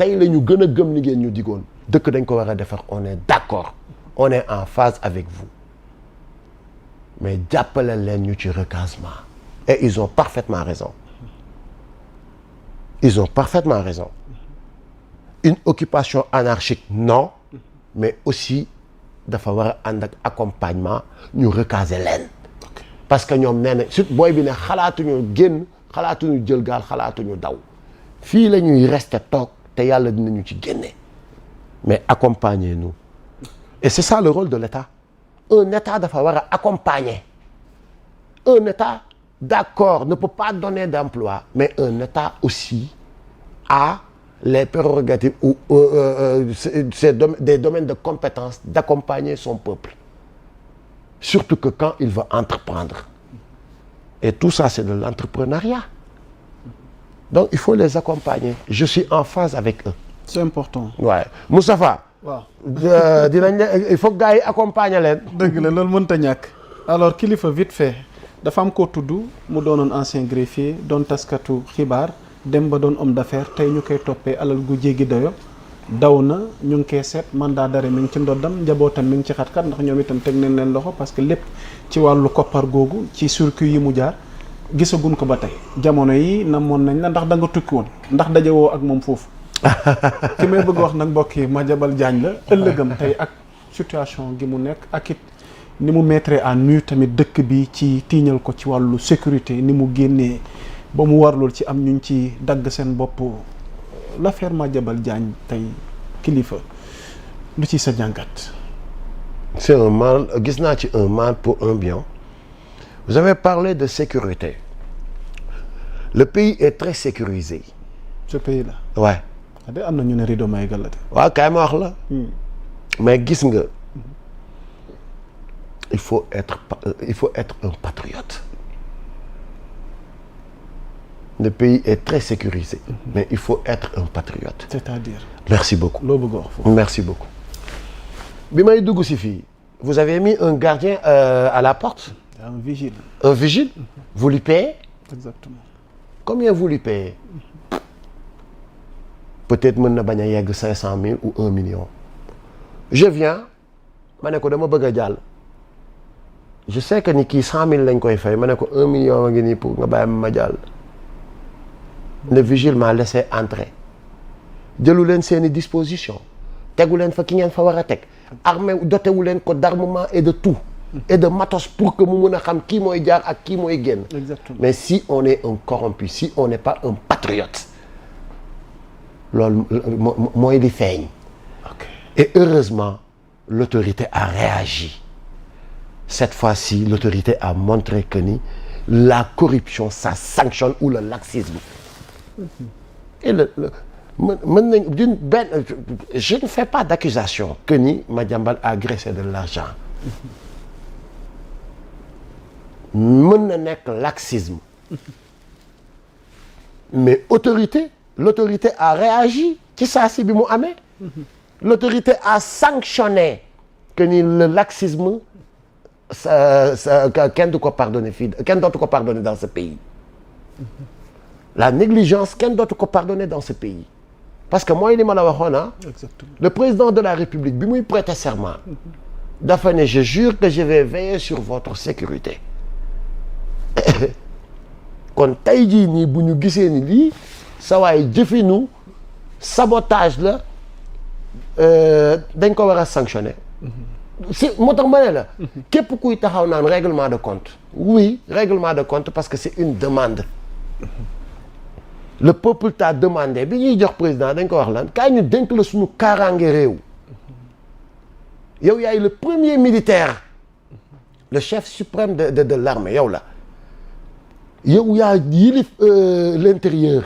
tey la ñu gën a gëm li ngeen ñu digoon dëkk dañ ko war a defar on est d'accord on est en phase avec vous mais jàppale leen ñu ci recasement et ils ont parfaitement raison une occupation anarchique non mais aussi dafa war a ànd ak accompagnement ñu recaser leen parce que ñoom nee na surtout booy bi ne xalaatuñu génn xalaatuñu jël gaal xalaatuñu daw fii la ñuy rester toog te yàlla dinañu ci génne mais accompagnez-nous et c'est ça le rôle de l'État un État dafa war a accompagner un État d'accord ne peut pas donner d'emploi mais un État aussi a les prérogatives ou des domaines de compétences d'accompagner son peuple surtout que quand il veut entreprendre et tout ça c'est de l'entrepreneuriat donc il faut les accompagner je suis en phase avec eux. C'est important. waaye Moustapha. waaw dinañ il faut que gars yi accompagner leen. dëgg la loolu mënta ñàkk. alors kilifa vite fait dafa am koo tudd mu doonoon ancien greffier doon taskatu xibaar dem ba doon homme d'affaires tey ñu koy toppee alal gu jéggi dayo daw na ñu ngi koy seet mandat d'arrêt mi ngi ci ndoddam njabootam mi ngi ci xat-xat ndax ñoom itam teg nañ leen loxo parce que lépp ci wàllu koppar googu ci circuit yi mu jaar gisaguñ ko ba tey jamono yi namoon nañ la ndax da nga tukki woon ndax dajewoo ak moom foofu. ki may bëgg wax nag mbokk yi Madiambal Diagne la ëllëgam tey ak situation gi mu nekk ak it ni mu mettre à nu tamit dëkk bi ci tiiñal ko ci wàllu sécurité ni mu génnee ba mu warlul ci am ñu ci dagg seen bopp l'affaire Madiambal Diagne tey kilifa lu ci sa jàngat. c'est un mal gis naa ci un mal pour un bien vous avez parlé de sécurité le pays est très sécurisé. ce pays là. ouais. de am na ñu ne rideau may galate. waaw kaay ma wax la. mais gis nga il faut être un patriote. le pays est très sécurisé. mais il faut être un patriote. c'est-à-dire. merci beaucoup. loo bëgg a wax foofu. merci beaucoup. bi may dugg si fii vous avez mis un gardien à la porte. un vigile. un vigile. vous lui payez. exactement. combien vous lui payez. peut-être mën na bañ a yegg 500 000 ou 1 million. je viens ma ne ko dama bëgg a jàll. je sais que ni kii 100 000 lañ koy fay ma ne ko 1 million a ngi nii pour nga bàyyi ma jàll. le vigile m'a laissé entrer. jëlu leen seeni disposition tegu leen fa ki ngeen fa war a teg. armée doté wu leen ko d'armement et de tout. et de matos pour que mu mën a xam kii mooy jaar ak kii mooy génn. exactement. mais si on est un corrompu si on n'est pas un patriote. loolu mooy li feeñ. et heureusement l'autorité a réagi cette fois-ci l'autorité a montré que ni la corruption ça sanctionne ou le laxisme. et mën nañ d'une benn je ne fais pas d'accusation que ni Madiambal a graissé de l'argent mën na nekk laxisme mais l'autorité a réagi ci saa si bi mu amee. l'autorité a sanctionné que ni le laxisme kenn du ko pardonner fii kenn dootu ko pardonner dans ce pays. la négligence kenn dootu ko pardonner dans ce pays parce que mooy li ma la waxoon ah. exactement. le président de la République bi muy prêter serment. dafa ne je jure que je vais veiller sur votre sécurité. kon tey jii nii bu ñu gisee ni lii sa waay jëfinu sabotage la dañ ko war a sanctionner. si moo tax ma ne la. képp kuy taxaw naan règlement de compte. oui règlement de compte parce que c'est une demande. le peuple t'a demandé bi ñuy jox président dañ ko wax lan kaay ñu dénk la suñu kaaraange réew. yow yaay le premier militaire. le chef suprême de l'armée yow la. yow yaa yilif l'intérieur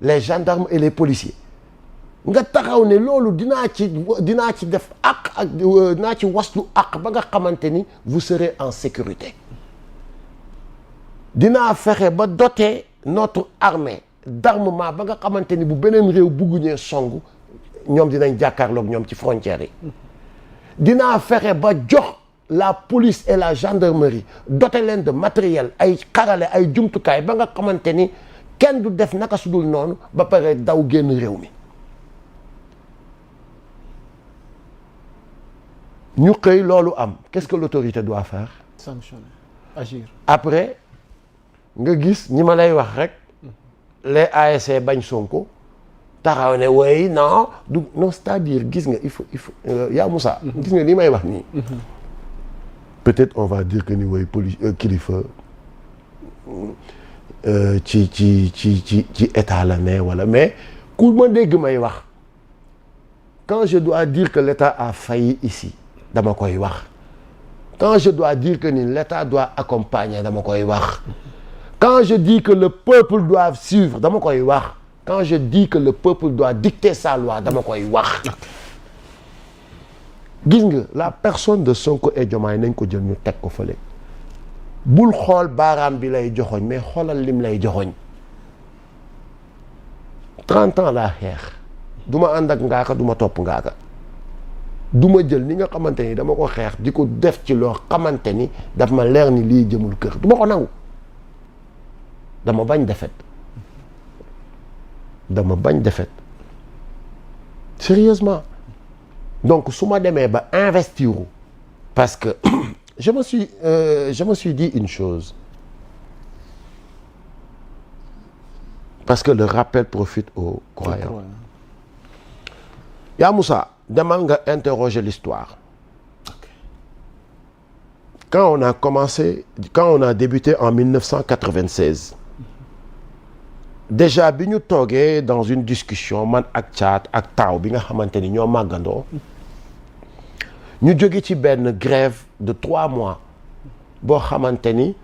les gendarmes et les policiers nga taxaw ne loolu dinaa ci def ak dinaa ci waslu ak ba nga xamante ni vous serez en sécurité dinaa fexe ba doter notre armée d'armement ba nga xamante ni bu beneen réew bugguñee songu ñoom dinañ jàkkaarloog ñoom ci frontières yi dinaa fexe ba jox la police et la gendarmerie doté leen de matériel ay xarale ay jumtukaay ba nga xamante ni kenn du def naka sudul noonu ba pare daw génn réew mi ñu xëy loolu am qu'est-ce que l'autorité doit faire? Sanctionner, agir. Après nga gis ñi ma lay wax rek les ASC bañ Sonko taxaw ne way non du non c'est-à-dire gis nga il faut yaa Moussa. gis nga li may wax nii. Peut-être on va dire que ni way kilifa ci état la ne wala mais ku ma dégg may wax quand je dois dire que l'État a failli ici dama koy wax. Quand je dois dire que ni l'État doit accompagner dama koy wax. Quand je dis que le peuple doit suivre dama koy wax. Quand je dis que le peuple doit dicter sa loi dama koy wax. gis nga la personne de Sonko et Diomaye nañ ko jël ñu teg ko fële bul xool baaraam bi lay joxoñ mais xoolal lim lay joxoñ 30 ans laa xeex du ma ànd ak ngaaka du ma topp ngaaka du ma jël ni nga xamante ni dama ko xeex di ko def ci loo xamante ni daf ma leer ni lii jëmul kër du ma ko nangu dama bañ defet sérieusement donc su ma demee ba investir parce que je me suis dit une chose parce que le rappel profite aux croyants. yaa Moussa demal nga interroger l'histoire. Quand on a débuté en 1996 déjà bi ñu toogee dans une discussion man ak Thiat ak Taaw bi nga xamante ni ñoo màggandoo ñu jóge ci benn grève de 3 mois boo xamante ni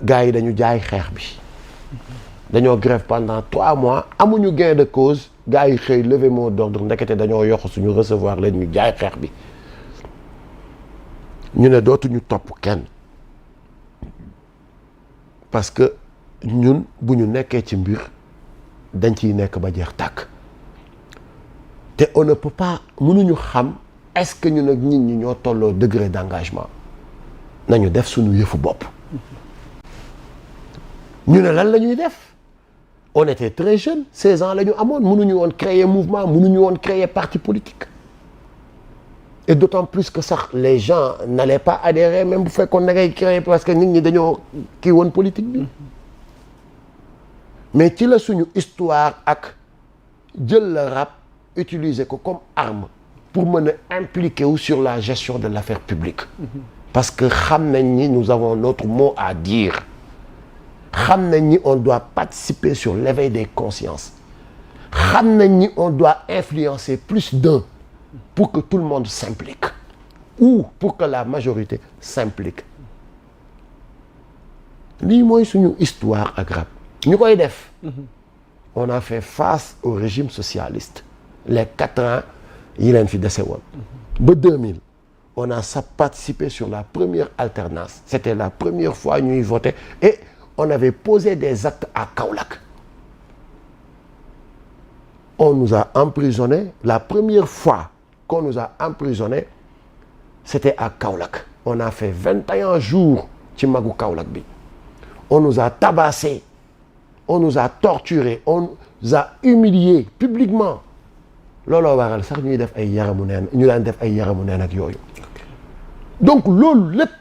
gars yi dañu jaay xeex bi dañoo grève pendant 3 mois amuñu gain de cause gars yi xëy lever mot d'ordre ndekete dañoo yokk suñu recevoir leen ñu jaay xeex bi ñu ne dootuñu topp kenn parce que ñun bu ñu nekkee ci mbir dañ ciy nekk ba jeex tàkk te on ne peut pas mënuñu xam est-ce que ñun ak nit ñi ñoo tolloo degré d'engagement nañu def suñu yëfu bopp ñu ne lan la ñuy def on était très jeunes 16 ans la ñu amoon mënuñu woon créer mouvement mënuñu woon créer parti politique et d'autant plus que sax les gens n'allaient pas adhérer même bu fekkoon na ngay créer parce que nit ñi dañoo kii woon politique bi mais ci la suñu histoire ak jël le rap utiliser ko comme arme pour mën a impliquer wu sur la gestion de l'affaire publique parce que xam nañ ni nous avons notre mot à dire xam nañ ni on doit participer sur l'éveil des consciences xam nañ ni on doit influencer plus d'un pour que tout le monde s'implique ou pour que la majorité s'implique lii mooy suñu histoire ak rap ñu koy def on a fait face au régime socialiste les 4 ans yi leen fi dese woon ba 2000 on a participé sur la première alternance c'était la première fois ñuy voter et on avait posé des actes à Kaolack on nous a emprisonnés la première fois qu'on nous a emprisonnés c'était à Kaolack on a fait 21 jours ci magu Kaolack bi on nous a tabassés on nous a torturés on nous a humiliés publiquement looloo waral sax ñuy def ay yaramu neen ñu daan def ay yaramu neen ak yooyu donc loolu lépp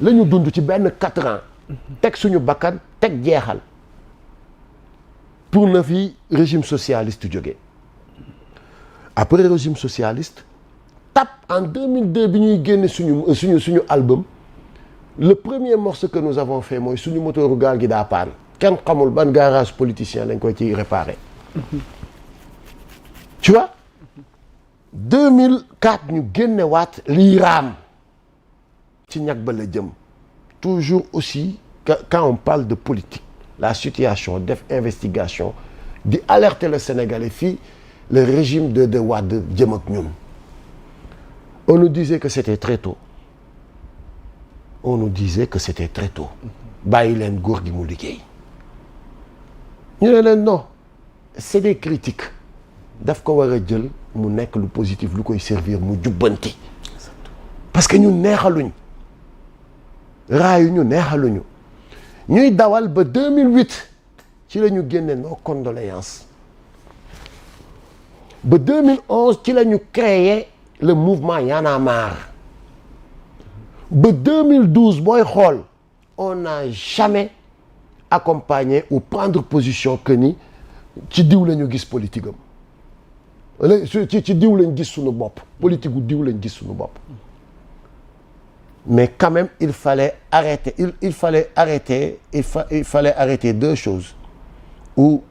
la ñu dund ci benn 4 ans teg suñu bakkan teg jeexal pour na fi régime socialiste jógee après régime socialiste tap en 2002 bi ñuy génne suñu album le premier morceau que nous avons fait mooy suñu moteuru gaal gi daa paan kenn xamul ban garage politicien lañ koy ciy réparer tu vois 2004 ñu génne waat lii raam ci ñag ba la jëm toujours aussi quand on parle de politique la situation def investigation di alerter le Sénégalais fii le régime de Wade jëm ak ñun on nous disait que c'était très tôt bàyyi leen góor gi mu liggéey ñu ne leen non c'est des critiques daf ko war a jël mu nekk lu positif lu koy servir mu jubbanti parce que ñun neexaluñ raayu ñu neexaluñu ñuy dawal ba 2008 ci la ñu génne nos condoléances ba 2011 ci la ñu créé le mouvement Y'en a marre ba 2012 booy xool on n'a jamais accompagné ou prendre position que ni ci diw la ñu gis politique am ci diw lañ gis suñu bopp politique gu diw lañ gis suñu bopp mais quand même il fallait arrêter il fallait arrêter deux choses ou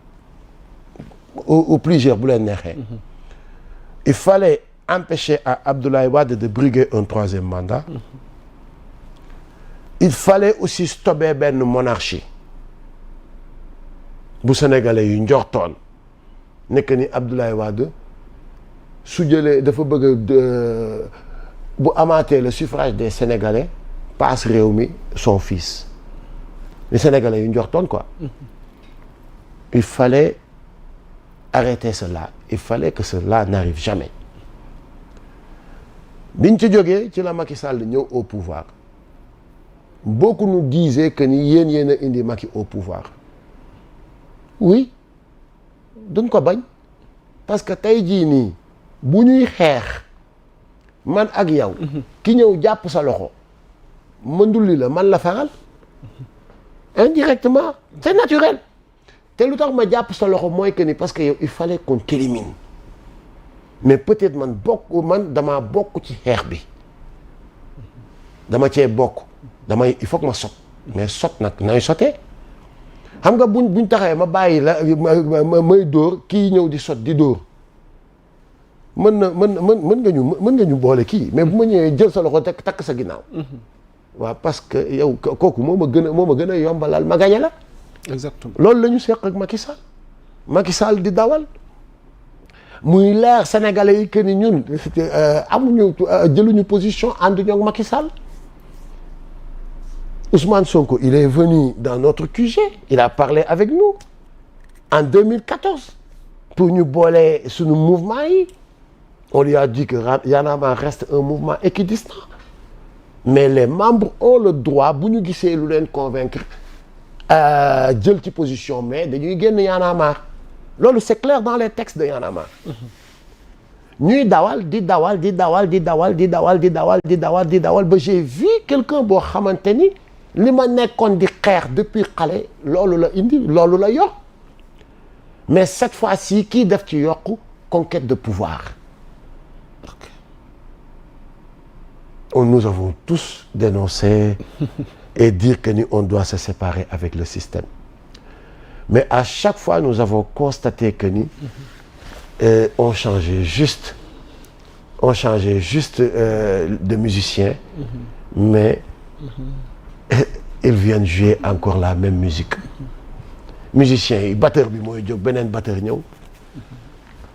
plusieurs bu leen neexee il fallait empêcher à Abdoulaye Wade de briguer un troisième mandat il fallait aussi stopper benn monarchie bu sénégalais yu njortoon nekk ni Abdoulaye Wade su jëlee dafa bëgg bu amaatee le suffrage des sénégalais passe réew mi son fils les sénégalais yu njortoon quoi il fallait arrêter cela il fallait que cela n'arrive jamais biñ ci jógee ci la Macky Sall ñëw au pouvoir beaucoup nous disaient que ni yéen a indi Macky au pouvoir oui duñ ko bañ parce que tey jii nii bu ñuy xeex man ak yow ki ñëw jàpp sa loxo mëndulli la man la faral indirectement c'est naturel te lu tax ma jàpp sa loxo mooy que ni parce que yow il fallait qu'on t'élimine mais peut-être man damaa bokk ci xeex bi dama cee bokk il faut que ma sot mais sot nag nay sotee xam nga buñ taxawee ma bàyyi la may dóor kii ñëw di sot di dóor mën nga ñu boole kii mais bu ma ñëwee jël sa loxo takk sa ginnaaw waaw parce que yow kooku moo ma gën a yombalal ma gañe la exactement loolu la ñu seq ak Macky Sall di dawal muy leer sénégalais yi que ni ñun jëluñu position ànduñu ak Macky Sall Ousmane Sonko il est venu dans notre QG il a parlé avec nous en 2014 pour ñu boole suñu mouvement yi on lui a dit que Y'en a marre reste un mouvement équidistant mais les membres ont le droit bu ñu gisee lu leen convaincre jël ci position mais dañuy génn Y'en a marre loolu c'est clair dans les textes de Y'en a marre ñuy dawal ba j'ai vu quelqu'un boo xamante ni li ma nekkoon di xeex depuis xale loolu la indi loolu la yor mais cette fois-ci kii def ci yokku conquête de pouvoir nous avons tous dénoncé et dire que ni on doit se séparer avec le système mais à chaque fois nous avons constaté que ni on changeait juste de musicien mais ils viennent jouer encore la même musique musiciens yi batteur bi mooy jóg beneen batteur ñëw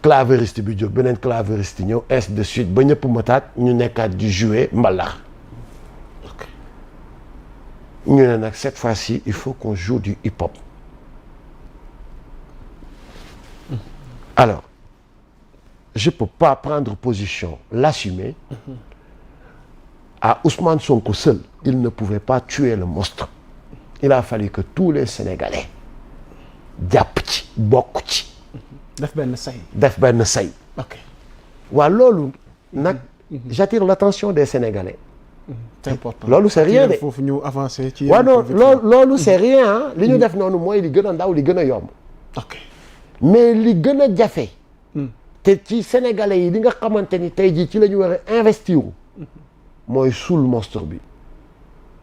clavieriste bi jóg beneen clavieriste ñëw ainsi de suite ba ñëpp mataat ñu nekkaat di jouer mbalax ñu ne nag cette fois-ci il faut qu'on joue du hip-hop alors je peux pas prendre position l'assumer à Ousmane Sonko seul il ne pouvait pas tuer le monstre il a fallu que tous les Sénégalais jàpp ci bokk ci def benn say ok waaw loolu nag j'attire l'attention des Sénégalais c'est important loolu c'est rien de foofu ñu avancer ci waaw non loolu c'est rien li ñu def noonu mooy li gën a ndaw li gën a yomb ok mais li gën a jafe te ci Sénégalais yi li nga xamante ni tey jii ci la ñu war a investir mooy suul monstre bi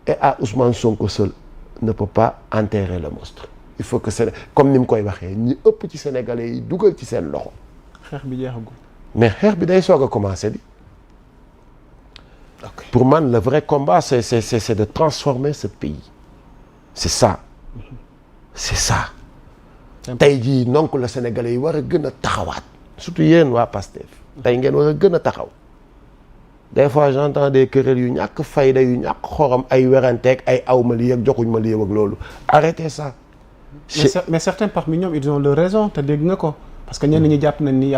et à Ousmane Sonko seul ne peut pas enterrer le monstre il faut que c'est comme ni mu koy waxee ñi ëpp ci Sénégalais yi dugal ci seen loxo xeex bi jeexagul mais xeex bi day soog a commencer di pour man le vrai combat c'est de transformer ce pays c'est ça tey jii donc la Sénégalais yi war a gën a taxawaat surtout yéen waa Pastef tey ngeen war a gën a taxaw des fois j'entends des querelles yu ñàkk fayda yu ñàkk xorom ay weranteeg ay awma li ak joxuñ ma li ak loolu arrêtez ça mais certains parmi ñoom ils ont leur raison te dégg nga ko parce que ñenn ñi jàpp nañ ni